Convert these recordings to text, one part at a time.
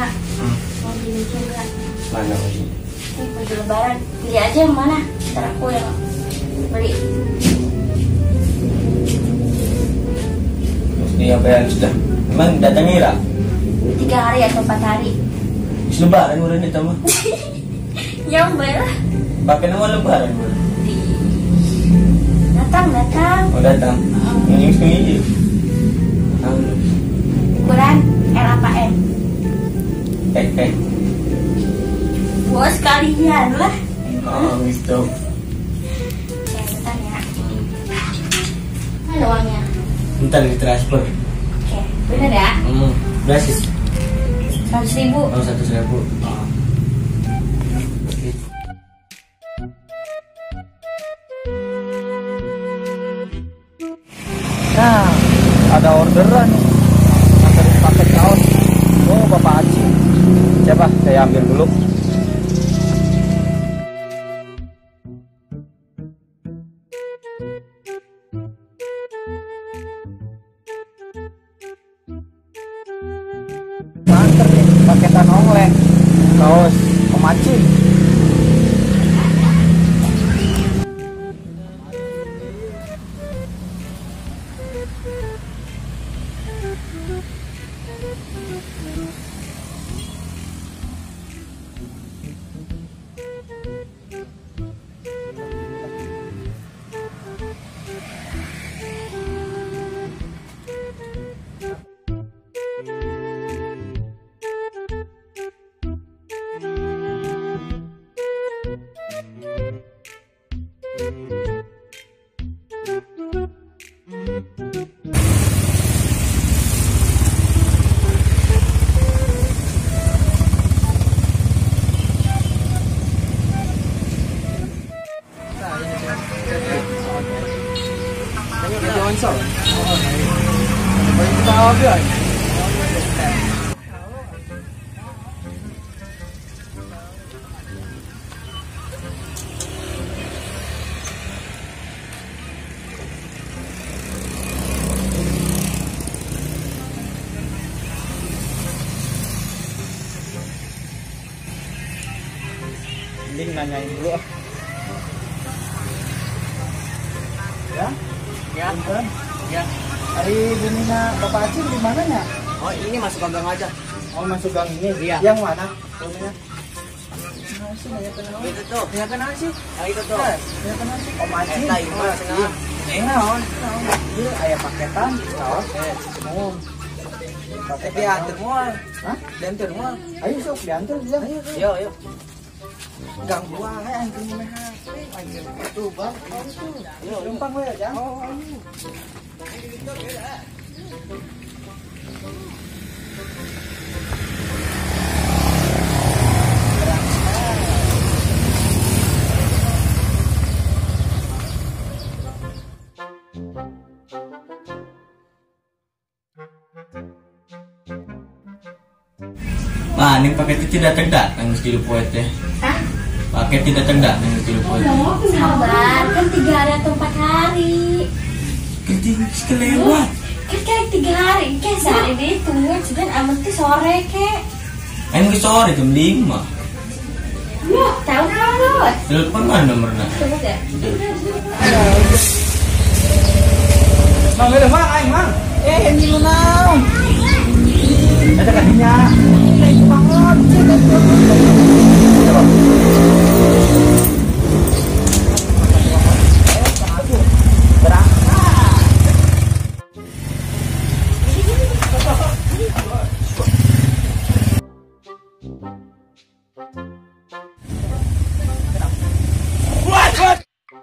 Kak. Mau beli juga. Mana baju? Ini baju lebaran. Pilih aja yang mana. Ntar aku yang beli. Terus dia bayar sudah. Emang datangnya lah? 3 hari atau 4 hari. Lebaran udah nih tambah. Yang bayar lah. Pakai nama lebaran boleh. Datang, datang. Oh datang. Ini sini. Ukuran L apa M? Eh. Bos kalian lah. Oh gitu. Ya, bentar ya. Mana uangnya? Bentar ditransfer. Oke, bener ya? Berapa sih? 100.000. Oh 100.000. Oh. Oke. Nah, ada orderan nih. Anterin paket kaos. Oh, Bapak Aci. Siapa? Saya ambil dulu. Anter nih paketan online. Kaos Om Aci. Mending nanyain dulu ah. Ya? Ya. Punten. Ya. Hari Bumina Bapak Acil di mananya? Oh, ini masuk gang aja. Oh, masuk gang ini. Iya. Yang mana? Bumina. Itu tuh. Ya kenal sih. Yang itu tuh. Ya kenal sih. Om Acil. Eta ieu mah cenah. Naon? Ieu aya paketan kaos. Oh. Tapi diantar moal. Hah? Diantar moal. Ayo sok diantar ya. Ayo, ayo. Ganggu wae aing keur meh HP. Aing tuh, Bang. Ayo lempang we, Jang. Oh, ayo. Wah, ini paket itu tidak datang mesti lupa teh. Hah? Paket tidak datang mesti lupa. Sabar, kan 3 hari atau 4 hari. Kelewat. Kan kayak 3 hari, kayak sehari deh tungguin segan amat tuh sore kek. Emang sore jam 5. Loh, tahu nggak lo? Telepon mana nomornya? Coba deh. Mang, udah mang, aing mang. Ini lu naon? Ada kadinya. Itu banget.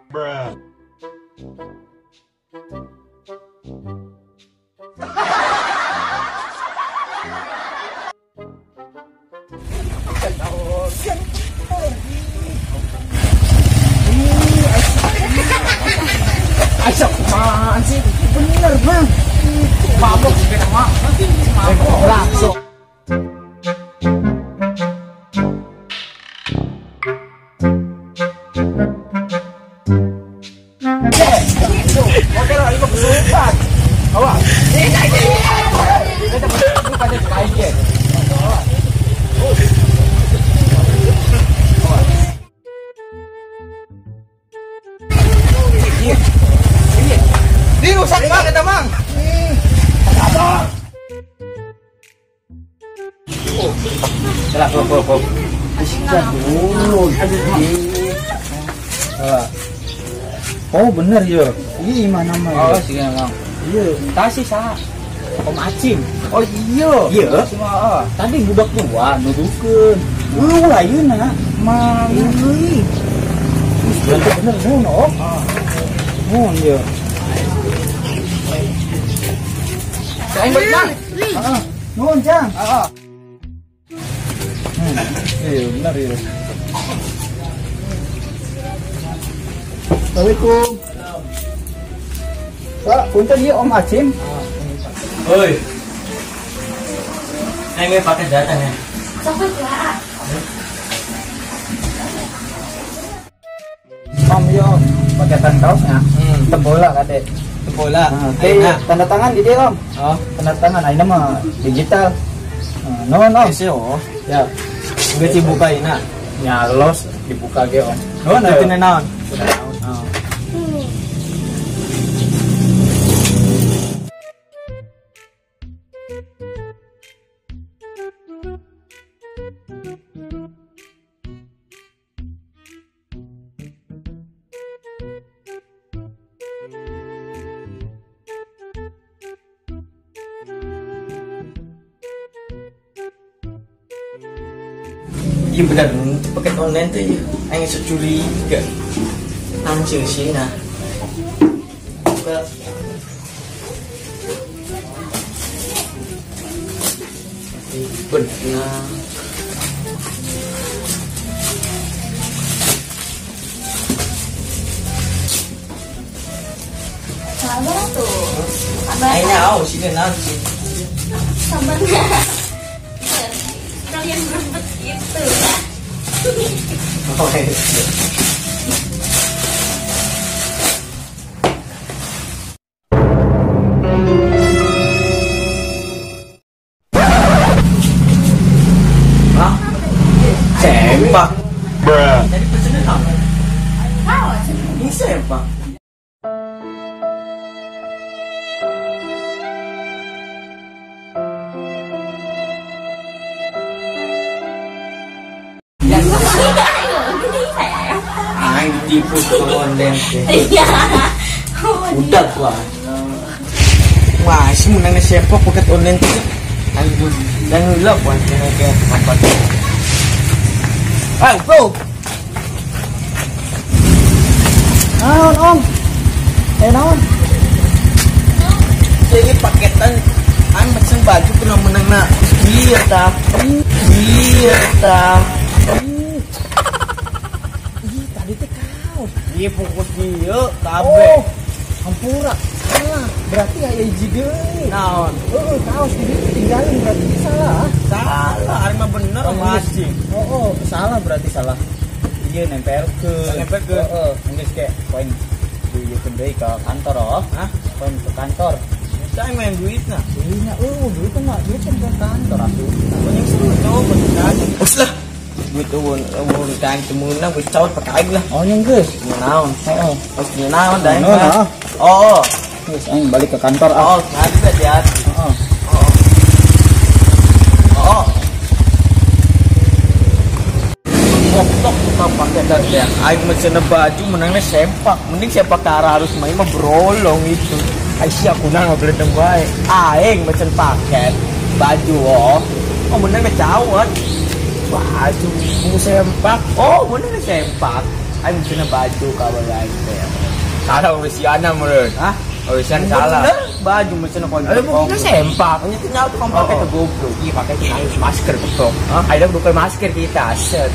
Bruh. Aisyah, apaan sih? Bener, Bang. Mabok sih kena mabok. Langsung. Oke lah, ini kesulitan. Awas. Lah, kok. Aduh. Oh, bener ya. Iya, mana mah. Oh, sih emang. Iya, tasi sah. Om Acim. Oh iya. Iya. Semua. Tadi budak tua nuduhkeun. Eueuh ayeuna mang euy. Bener mun oh. Mun ya. Aing balik Bang. Heeh. Nuhun, Jang. Heeh. Iya, bener ya. Assalamualaikum. Pak, punten ieu Om Acim. Oi. Aing we pakai datang ya. Sok ya. Om yo, paketan kaosnya. Tebola kade. Tebola. Oke, tanda tangan di dia Om. Oh, tanda tangan ayeuna mah digital. Nuhun Om. Geus oh. Ya. Geus dibuka ina. Nyalos dibuka ge Om. Nuhun teu naon. Oh. Iya benar, paket online tuh ya. Aing securiga. Anjir sih nah. Benar. Sabar tuh. Sabar. Aing tahu sih nanti. Sabar. Kalian berebut gitu ya. Oh, iya. Hah? Sempak. Bruh. Jadi pesennya apa? Ini sempak. Aing ditipu sama online. Iya. Udah gua. Wah, sih menangnya sempak paket online tuh. Aing dan heula puan kayak apa. Ah, bro. Naon, Om? Naon? Jadi paketan aing pesen baju kena menangna. Iya ta. Iya ta. Ih, tadi teh kaos. Iya fokus dia kabeh. Oh, hampura. Salah. Berarti aya hiji deui. Naon? Heeh, kaos di dieu ketinggalan berarti salah. Salah, ari mah bener Oh, masih. Oh, salah berarti salah. Iya nempelkeun. Nempelkeun. Heeh, geus ke poin dieukeun deui ke kantor oh. Hah? Poin ke kantor. Saya main duitna. Iya, duit mah duit kan ke kantor atuh. Banyak seru tuh, bener. Us lah. Duit tuh won kan temeuna geus caut pakai aing lah. Oh, nya geus. Naon? Heeh. Pas naon da aing. Naon, Oh. Geus aing balik ke kantor ah. Oh, tadi hati-hati. Heeh. Oh. Goblok tukang paketan teh. Aing mesen baju menangnya sempak. Mending sempak ke arah harus main mah berolong itu. Aisyah kunang ngabeledeng wae. Aing mesen paket baju oh. Oh menangnya cawat. Baju sempak. Oh menangnya sempak. Aing mesen baju kabar aing teh. Salah urusiana meureun. Hah? Urusan salah. Bener baju mesen kon. Aduh, mungkin sempak. Nya teh nyawa tukang paket teh goblok. Iya, pakai harus masker goblok. Hah? Ayo buka masker kita. Set.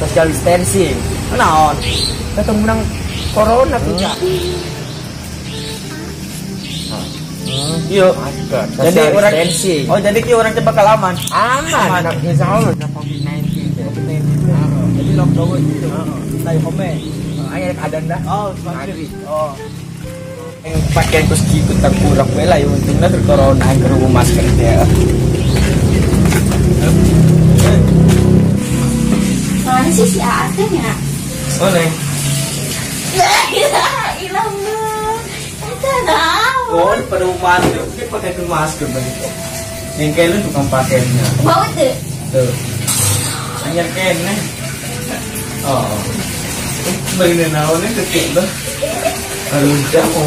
Social distancing. Naon? Kita menang corona kita. Iya. Masker. Jadi orang distancing. Oh, jadi ki orang teh bakal aman. Aman. Insya Allah COVID-19. COVID-19. Jadi lockdown gitu. Stay home. Ayo keadaan dah. Oh, maghrib. Oh. Yang pakaian kos gitu tengkurap we lah ya untungnya ter corona yang kerungu masker teh. Mana sih si Aa teh nya? Oh, Neng. Ilang mah. Eta naon? Oh, pada masker. Dia pakai masker bang. Jengkelnya tukang paketnya. Bau tuh. Tuh. Anyar keneh. Oh. Bagi naonnya detik bah. Harusnya mau